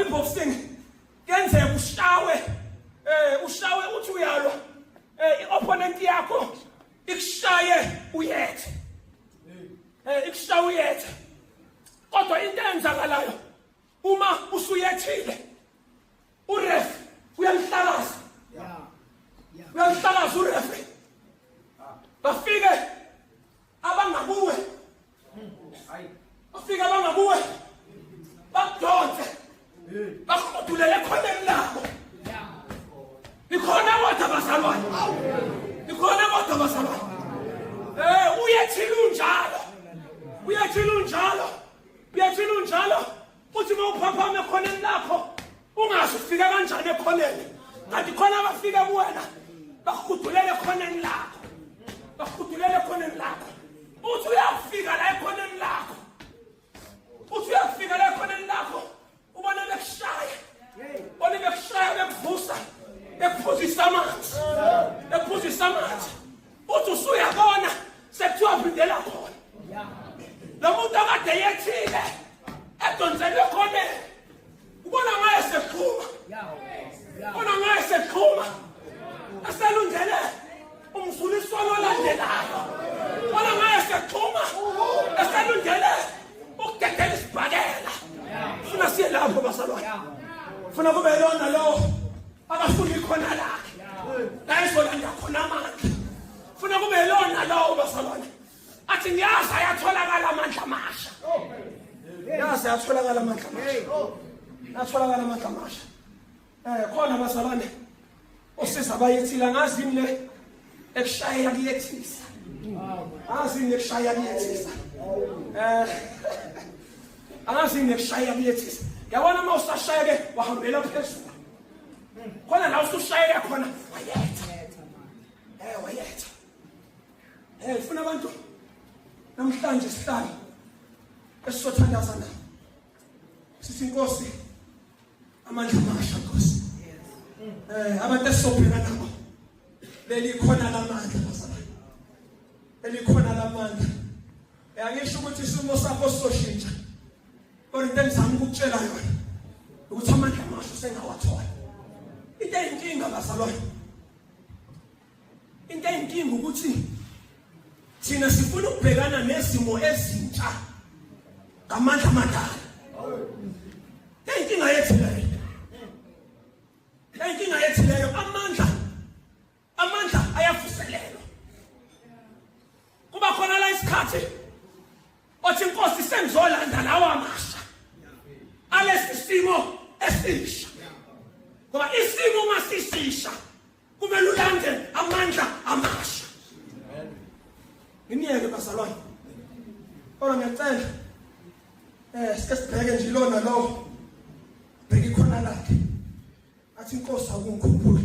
kwi-boxing kuyenzeka ushawe ushawe uthi uyalwa i-opponent yakho ikushaye uyethe ikushaye uyethe kodwa into eyenzakalayo uma usuyethile uref uyalihlakaza uyalihlakaza uref bafike abangakuwe bafike abangakuwe bakudonse bakuhudulele ekhoneni labo. Nikhona kodwa bazalwane, nikhona kodwa bazalwane. Uyethile unjalo, uyethile unjalo, uyethile unjalo. Uthi uma uphaphama ekhoneni lakho ungazi ufika kanjani ekhoneni, kanti khona abafika kuwena bakuhudulele ekhoneni lakho, bakuhudulele ekhoneni lakho. Uthi uyafika la ekhoneni lakho, uthi uyafika la ekhoneni lakho, ubone bekushaya, ubone bekushaya, bekuvusa, bekuphuzisa amanzi, bekuphuzisa amanzi. Uthi usuyabona sekuthiwa phindela khona lo muntu akade yethile edonselwe khoneni, ubona ngaye sekuxhuma, ubona ngaye sekuxhuma, eselungele umzuliswano olandelayo, ubona ngaye sekuxhuma, eselungele ukudedela isibhakela. Funa siye lapho bazalwane, funa kube yona lowo akafuni ikhona lakhe la ezolanda khona amandla. Funa kube yilona lowo bazalwane athi ngiyazi ayatholakala amandla amasha, yazi ayatholakala amandla amasha, ayatholakala amandla amasha. Khona bazalwane osiza bayethile, angazi yini le ekushaya kuyethisa, angazi yini ekushaya kuyethisa, angazi yini ekushaya kuyethisa. Yabona uma usashayeke wahambela phezulu khona la usushayeke khona wayetha, wayetha. Funa abantu namhlanje sihlale esizothandaza nabo sithi inkosi amandla amasha Nkosi. Abantu esizophila nabo leli khona lamandla bazalwane, elikhona lamandla. Angisho ukuthi isimo sakho sizoshintsha, kodwa into engizama ukukutshela yona ukuthi amandla amasha usengawathola. Into eyinkinga bazalwane, into eyinkinga ukuthi thina sifuna ukubhekana nezimo ezintsha ngamandla amadala. Inkinga yethu leyo, inkinga yethu leyo. Amandla, amandla ayavuselelwa. Kuba khona la isikhathi othi inkosi sengizolanda lawa amasha alesi simo esisha, ngoba isimo uma sisisha kumele ulande amandla amasha. Nginiyeke bazalwane, kodwa ngiyacela sike sibheke nje ilona lowo, bheka ikhona lakhe, athi inkosi akungikhumbule.